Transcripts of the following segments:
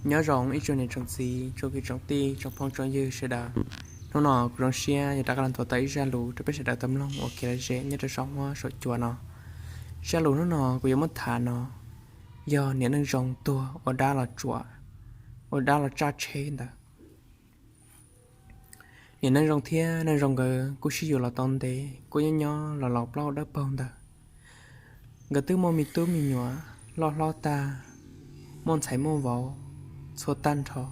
Nyob zoo ib tsoom niam tsoom txiv, tsoom kwv tsoom tij, tsoom phooj tsoom ywg sawv daws. Hnub no kuv zoo siab yuav rov qab los nthuav tau ib zaj lus rau peb sawv daws tau mloog ua kev lom zem nyob rau saum huab saum cua no. Zaj lus hnub no kuv yuav muab tham no yog niam neej zoo tuag ua dab los tsuam, ua dab los tsaj tsheb ntawd. Niam neej zoo thiab neej zoo nkawd kuj sib yuav los tau ntev, kuj nyob nyob los laus plaub dawb paug ntawd. Nkawd twb muaj me tub me nyuam loj hlob tag, muaj ntxhais muaj vauv txhua tag nrho,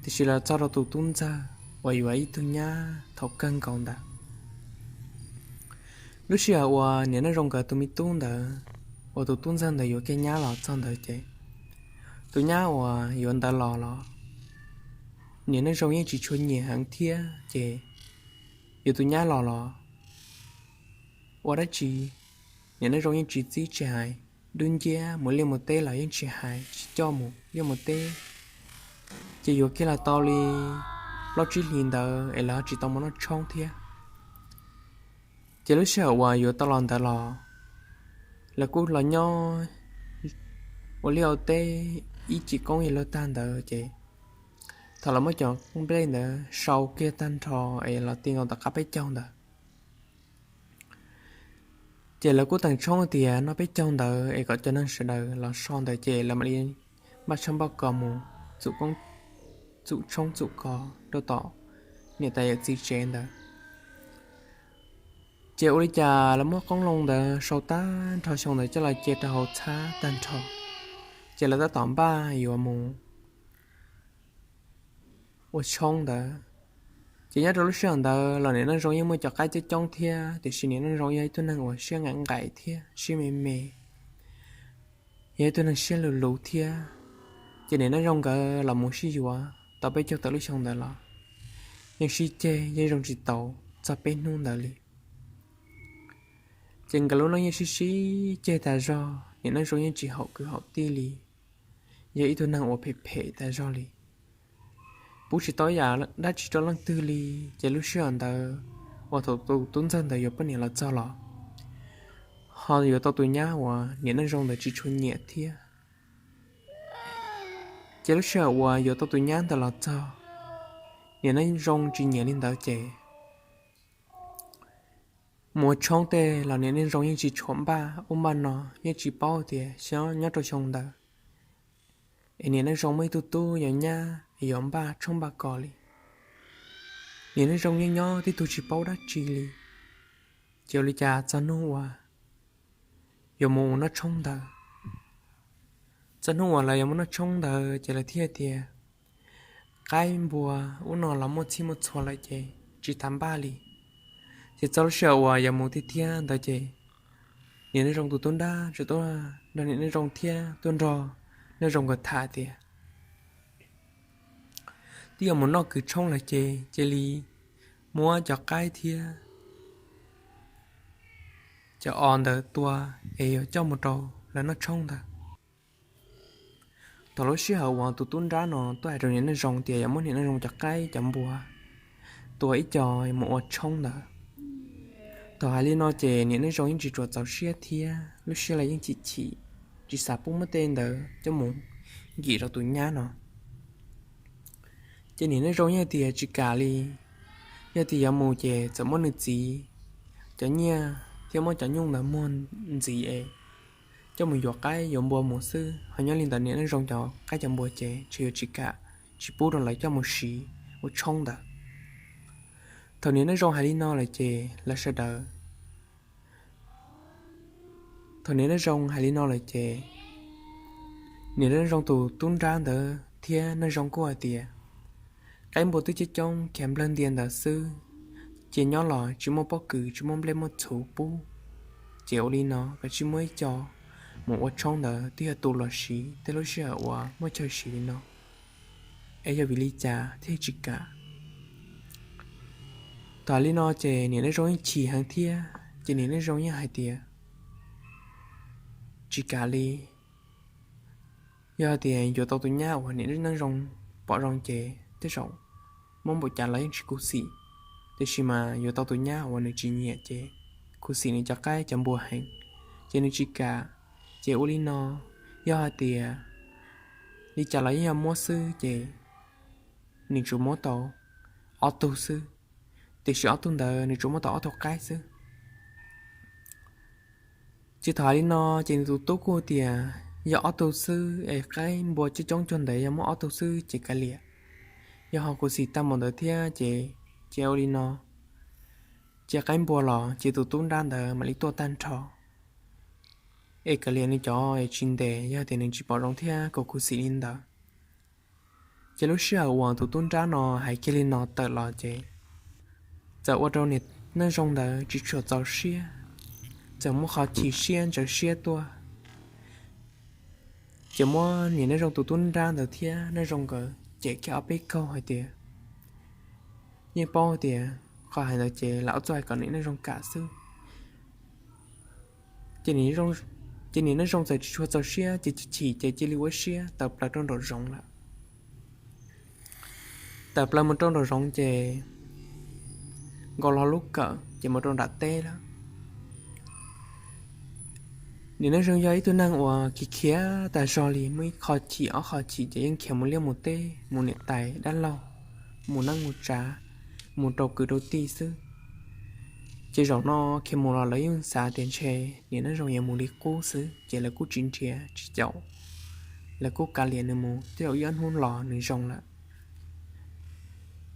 tiam sis los txog rau tus tub ntxawg uas yuav ib tug nyab thaum kawg nkaus ntawd. Lub sij hawm uas niam neej zoo nkawd tus me tub ntawd, uas tus tub ntxawg ntawd yuav kiag nyab los txog ntawd ces, tus nyab uas yuav ntawd los los niam neej zoo yeej tsis tshua nyiam heev thiab ces, yuav tus nyab los los ua dab tsi, niam neej zoo yeej tsis txib tsis hais, dub nciab mus liaj mus teb los yeej tsis hais, tsis coj mus liaj mus teb. Ces yuav kiag los tau li plaub tsib hlis ntawd es lawv tsis tau mus noj tshoob thiab. Ces lub sij hawm uas yuav tau los ntawd los, lawv kuj los nyob ua liaj ua teb ib cim koob yig lug tag ntawd ces, thaum lawv muab cov nplej ntawd sau kiag tag nrho es los ti nkaus tom qab peb caug ntawd, ces lawv kuj teem tshoob tias noj peb caug ntawd es kom cov neeg sawv daws los so ntawd ces lawv mam li npaj tshoob npaj kos mus txum tshoob txum kos rau tom niam tais yawm txiv tsev ntawd. Ces ua li cas lawv muab qoob loo ntawd sau tag nrho xyoo ntawd coj los cia rau hauv txhab tag nrho, ces lawv tab tom npaj yuav mus ua tshoob ntawd. Ces nyob rau lub sij hawm ntawd los niam neej zoo yeej muaj cov qaib coob coob thiab, tiam sis niam neej zoo yog ib tug neeg uas siab nqaim nqaim thiab siab me me, yog ib tug neeg siab luv luv thiab. Ces niam neej zoo nkawd los mus sib yuav tau peb caug tawm lub xyoo ntawd los yeej sib ceg yeej zoo tsis tau txog peb hnub ntawd li. Ces nkawd lub neej yeej sib sib ceg tas zog, niam neej zoo yeej tsis haum kwv haum tij li, yog ib tug neeg uas phem phem tas zog li, pub tsis tau ib yam dab tsi rau leej twg li. Ces lub sij hawm ntawd uas thaum tus tub ntxawg ntawd yuav poj niam los txog los ho yuav tau tus nyab uas niam neej zoo ntawd tsis tshua nyiam thiab. Ces lub sij hawm uas yuav tau tus nyab ntawd los txog, niam neej zoo tsis nyiam li ntawd ces mus ua tshoob tej los niam neej zoo yeej tsis tshua npaj ub npaj no, yeej tsis paub tias xyov nyob rau xyoo ntawd es niam neej zoo muaj ib tug tub yog nyab es yuav npaj tshoob npaj kos li. Niam neej zoo yeej nyob tib tug tsis paub dab tsi li. Ces ua li cas txog hnub uas yuav mus noj tshoob ntawd, txog hnub uas lawv yuav mus noj tshoob ntawd ces lawv thiaj tias qaib npua ub no los muaj txhij muaj txhua lawm ces tsis tas npaj li. Ces txog lub sij hawm uas yuav mus tiag thiab ntawd ces niam neej zoo tus tub nrab tseem tuaj nrog niam neej zoo thiab tuaj nrog neej zoo nkawd tham tias twb yuav mus noj kwv tshoob lawm ces cia li muab cov qaib thiab cov os ntawd tua es yuav coj mus rau lawv noj tshoob ntawd. Thaum lub sij hawm uas tus tub nrab no tuaj hais rau niam neej zoo tias yuav muab niam neej zoo cov qaib cov npua tua ib co mus ua tshoob ntawd, thaum hais li no ces niam neej zoo yeej tsis tshua txaus siab thiab lub siab los yeej chim chim, tsis xav pub muab tej ntawd coj mus nkim rau tus nyab no. Ces niam neej zoo yeej tias tsis kam li, yog tias yuav mus ces txawm muab nws txiv cov nyiaj thiab muab cov nyuj ntawd muag ntxiv es coj mus yuav qaib yuav npua mus xwb, ho nyob li ntawd niam neej zoo cov qaib cov npua ces ntshe yuav tsis kam, tsis pub rau lawv coj mus siv ua tshoob ntawd. Thaum niam neej zoo hais li no lawm ces lawv sawv daws Thaum niam neej zoo hais li no lawm ces niam neej zoo tus tub nrab ntawd thiab neej zoo kuj hais tias qaib npua twb coob coob khiav nplawg ntia ntawd xwb, ces nyob los tsis muaj pob kws tsis muaj nplej muaj txhuv pub. Ces ua li no kav tsij muab ib co mus ua tshoob ntawd twb yog tu los siv tej lub sij hawm uas muaj chaw siv li no, es yog vim li cas thiaj tsis kam? Thaum li no ces niam neej zoo yeej chim heev thiab ces niam neej zoo yeej hais tias tsis kam li. Yog tias yuav tau tus nyab uas niam neej zoo pom zoo ces tej zaum muab npaum cas los yeej tsis khuv xim, tiam sis mas yuav tau tus nyab uas nws tsis nyiam ces khuv xim nws cov qaib cov npua heev, ces nws tsis kam. Ces ua li no, yog hais tias li cas los yeej yog muab xwb ces nws tsuas muab tau ob tug xwb, tiam sis ob tug ntawd nws tsuas muab tau ob tug qaib xwb. Ces thaum hais li no ces nws tus tub kuj tias yog ob tug xwb es qaib npua coob coob cuag ntawd yog muab ob tug xwb ces kav liam, yog ho khuv xim tag npaum ntawd thiab ces cia ua li no, cia qaib npua los ces tus tub nrab ntawd mam li tuaj tag nrho es kav liam nws cov tsis ntes, yog tias nws tsis pom zoo thiab kom khuv xim li ntawd. Ces lub sij hawm uas tus tub nrab no hais kiag li no tawm los ces txawm ua rau niam Neej Zoo ntawd tsis tshua txaus siab, txawm muab qhov chim siab ntsaws siab tuaj, ces muab niam Neej Zoo tus tub nrab ntawd thiab Neej Zoo nkawd cem kiag ob peb kaug hais tias yeej paub tias qhov hais ntawd ces lam ua txuj hais kom niam Neej Zoo kam xwb. Ces niam Neej Zoo txawm tsis tshua txaus siab ces chim chim ces cia li ua siab tawm plaws rau nraum zoov lawm. Tawm plaws mus rau nraum zoov ces nkaus los lub kawm ces mus rau nram teb lawm. Niam Neej Zoo yog ib tug neeg uas khiav khiav tas zog li, muaj ib qho chim ob qho chim ces yeej khiav mus liaj mus teb, mus niam tais dab laug, mus neeb mus tsav, mus rau kwv rau tij xwb. Ces zaum no khiav mus los lawv yeej xav tias ntshe niam Neej Zoo yuav mus li qub xwb ces lawv kuj tsis nrhiav tsis caum, lawv kuj kav liam nws mus, tej zaum ib ob hnub los nws zoo lawm.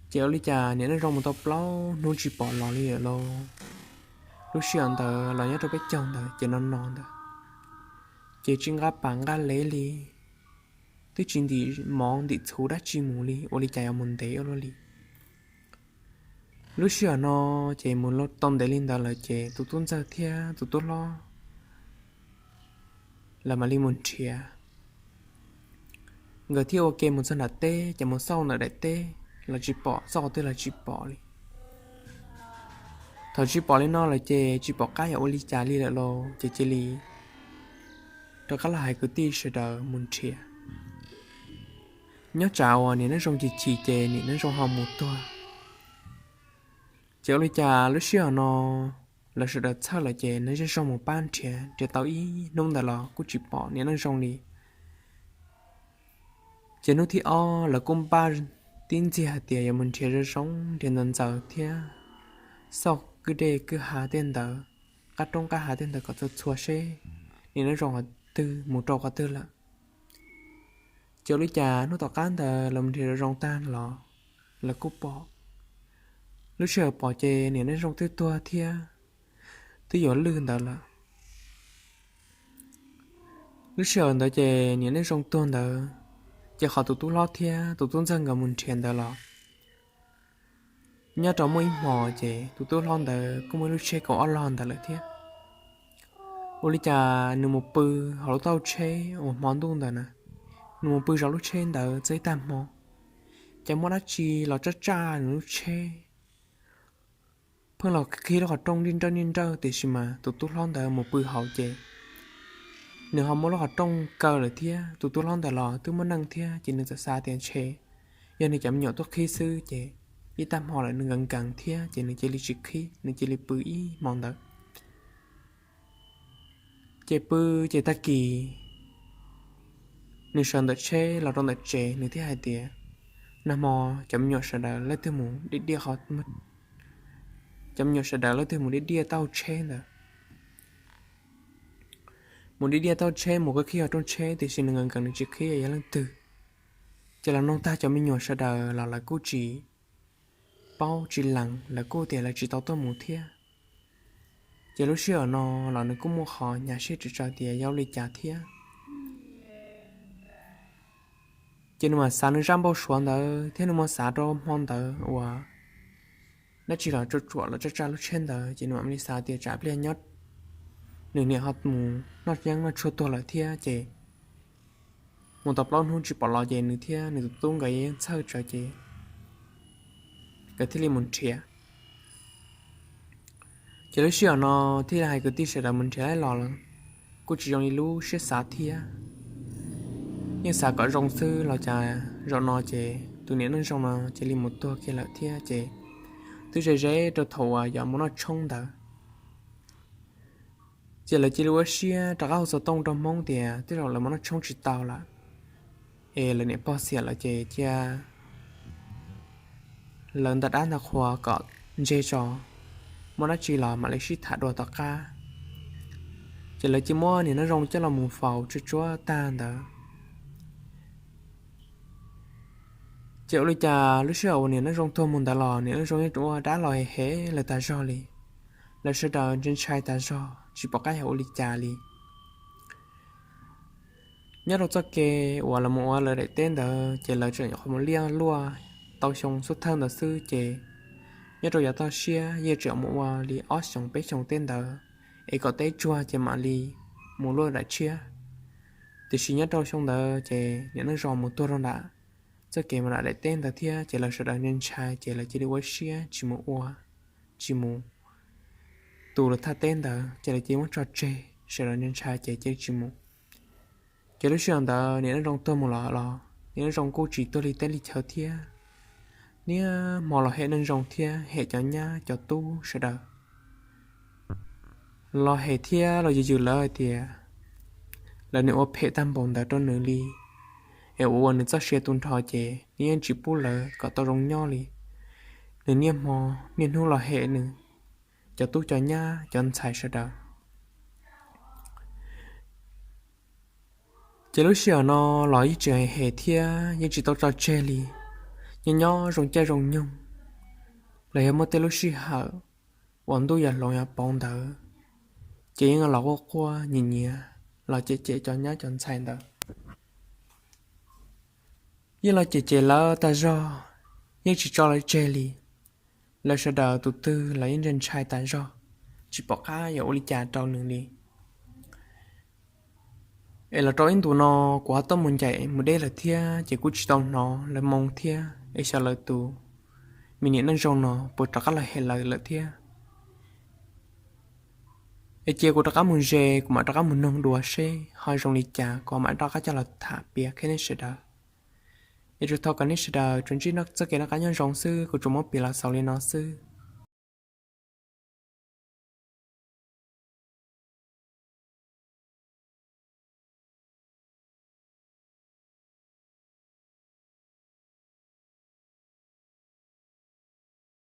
Ces ua li cas niam Neej Zoo mus tau plaub hnub tsis pom los li lawm lauj. Lub sij hawm ntawd los nyob rau peb caug ntawd ces no no ntawd ces tsis nqa pas nqa lev li, twb tsis ntim mov ntim txhuv dab tsi mus li, ua li cas yuav mus ntev ua luaj li. Lub sij hawm no ces mus tau ntev li ntawd lawm ces tus tub ntxawg thiab tus tub hlob lawv mam li mus nrhiav. Nkawd thiaj ua ke mus txog nram teb ces mus xauj ntawm daim teb los tsis pom, xauj qhov twg los tsis pom li. Thaum tsis pom li no lawm ces tsis pom qab yuav ua li cas li lawm lauj, ces cia li rov qab los hais kwv tij sawv daws mus nrhiav. Nyob tsam uas niam Neej Zoo chim chim ces niam Neej Zoo ho mus tuag. Ces ua li cas lub sij hawm no lawv sawv daws txhawj lawm ces nws zej zog mus pab nrhiav, nrhiav tau ib hnub ntawd los kuj tsis pom niam Neej Zoo li. Ces hnub thib ob lawv kuj npaj tib ntxiag hais tias yuav mus nrhiav zoo zoo, nrhiav ntawv ntxaws thiab xauj kwj dej kwj ha tej ntawd, qab roob qab hav tej ntawd kom txhua txhua seb niam Neej Zoo qhov twg, mus rau qhov twg lawm. Ces ua li cas hnub tom qab ntawd lawv mus nrhiav zoo zoo tag los lawv kuj pom, lub sij hawm pom ces niam Neej Zoo twb tuag thiab twb yuav lwj ntawd lawm. Lub sij hawm ntawd ces niam Neej Zoo tuag ntawd, ces qhov tus tub hlob thiab tus tub ntxawg nkawd mus nrhiav ntawd los nyob rau muaj ib hmos ces tus tub hlob ntawd kuj muaj ib lub tsheb kaum ob log ntawd lawm thiab. Ua li cas nws mus pw hauv lub taub hau tsheb uas hmo ntuj ntawd na, nws mus pw zov lub tsheb ntawd txog ib tag hmo, ces muaj dab tsi los tsaj tsaj nws lub tsheb. Pheej los qhib lub qhov rooj nij nrawj nij nrawj, tiam sis mas tus tub hlob ntawd mus pw hauv ces nws ho muab lub qhov rooj kaw lawm thiab. Tus tub hlob ntawd los twb muaj neej thiab ces nws txawm xav tias ntshe yog nws cov me nyuam tuaj qhib xwb ces ib tag hmo lawm nws nkees nkees thiab ces nws cia li tsis qhib, nws cia li pw ib hmo ntawd. Ces pw, ces tag kis nws sawv ntawm tsheb los rau ntawm tsev, nws thiaj hais tias, nag hmo cov me nyuam sawv daws leej twg mus diaj diaj, cov me nyuam sawv daws leej twg mus diaj diaj taub hau tsheb ntawd, mus diaj diaj taub hau tsheb, mus qhib qhib qhov rooj tsheb, tiam sis nws nkees nkees nws tsis qhib yog leej twg. Ces los noog tag cov me nyuam sawv daws los lawv kuj tsis paub tsis lees, lawv kuj tias lawv tsis tau tuaj mus thiab. Ces lub sij hawm no los nws kuj muaj qhov hnyav siab tsawv tsawv tias yog ua li cas thiab. Ces nws mam xav nws zaj npau suav ntawd thiab nws mam xav rau hmo ntawd uas dab tsi los tsuam tsuam los tsaj tsaj lub tsheb ntawd, ces nws mam li xav tias tsam pliag nyob nws niam ho mus noj yeeb noj tshuaj tuag lawm thiab ces mus tau plaub hnub tsis pom los ces nws thiab nws tus tub nkawd yeej txhawj tsawv ces nkawd thiaj li mus nrhiav. Ces lub sij hawm no thiaj li hais kwv tij sawv daws mus nrhiav los los kuj tsis zoo li lub siab xav thiab. Yeej xav kom zoo xwb los cas zaum no ces tus niam Neej Zoo no cia li mus tuag kiag lawm thiab ces twb ze ze rau thaum uas yuav mus noj tshoob ntawd. Ces lawv cia li ua siab rov qab hu xov tooj rau Hmoob tias tej zaum lawv mus noj tshoob tsis tau lawm. Es lawv niam pog xiam lawm ces cia lawv ntag dab ntag qhua kom ntseg tso, muaj dab tsi los mam li sib tham dua tom qab. Ces lawv cia muab niam Neej Zoo coj los mus faus tsuj tsuav tag ntawd. Ces ua li cas lub sij hawm uas niam Neej Zoo tuag mus ntawd los niam Neej Zoo yeej ua dab los hem hem lawv tas zog li. Lawv sawv daws ntshai ntshai tas zog tsis pom qab yuav ua li cas li. Nyob rau txoj kev uas lawv mus ua lawv daim teb ntawd ces lawv tseem nyuam qhuav mus liaj luaj tau xyoo xub thawj ntawd xwb ces nyob rau yav toj siab yeej tseem mus ua li ob xyoos peb xyoos teb ntawd es kom teb tsuag ces mam li mus luaj daim tshiab. Tiam sis nyob rau xyoo ntawd ces niam Neej Zoo mus tuag rau nram txoj kev mus nram daim teb ntawd thiab ces lawv sawv daws ntshai ntshai ces lawv cia li ua siab tsis mus ua, tsis mus tu lawv thaj teb ntawd ces lawv cia li muab tso tseg, sawv daws ntshai ntshai ces cia li tsis mus. Ces lub sij hawm ntawd niam Neej Zoo tuag mus los los niam Neej Zoo kuj tsis tuag li teb li chaw thiab. Niaj hmo los hem Neej Zoo thiab hem cov nyab cov tub sawv daws los hem thiab los yws yws lawv hais tias lawv nws ua phem tag npaum ntawd rau nws li, es ua ua nws txoj sia tu nrho ces nws yeej tsis pub lawv kom tau zoo nyob li. Nws niaj hmo niaj hnub los hem nws cov tub cov nyab cov ntxhais sawv daws. Ces lub sij hawm no los yeej tseem hem thiab yeej tsis tau tso tseg li. Nyob nyob zoo caij zoo nyoog los yog muaj tej lub sij hawm uas ntuj yuav hloov yuav pauv ntawd ces yeej los quaj quaj nyiam nyiam los cem cem cov nyab cov ntxhais ntawd. Yeej los cem cem lawv tag zog, yeej tsis tso lawv tseg li. Lawv sawv daws tus twg los yeej ntshai ntshai tas zog, tsis pom qab yuav ua li cas rau nws li. Es los rau ib ntus no kuv ho tuaj mus ncaim mus deb lawm thiab ces kuj tsis tau hnov lawv moo thiab es xyov lawv tus me niam Neej Zoo no puas rov qab los hem lawv lawm thiab. Es cia kuv rov qab mus ze, kuv mam rov qab mus noog dua seb ho zoo li cas kuv mam rov qab coj los tham piav qhia nej sawv daws. Es tsuas thov kom nej sawv daws tsuas ntsib txoj kev noj qab nyob zoo xwb, kuv tsuas muab piav los xaus li no xwb.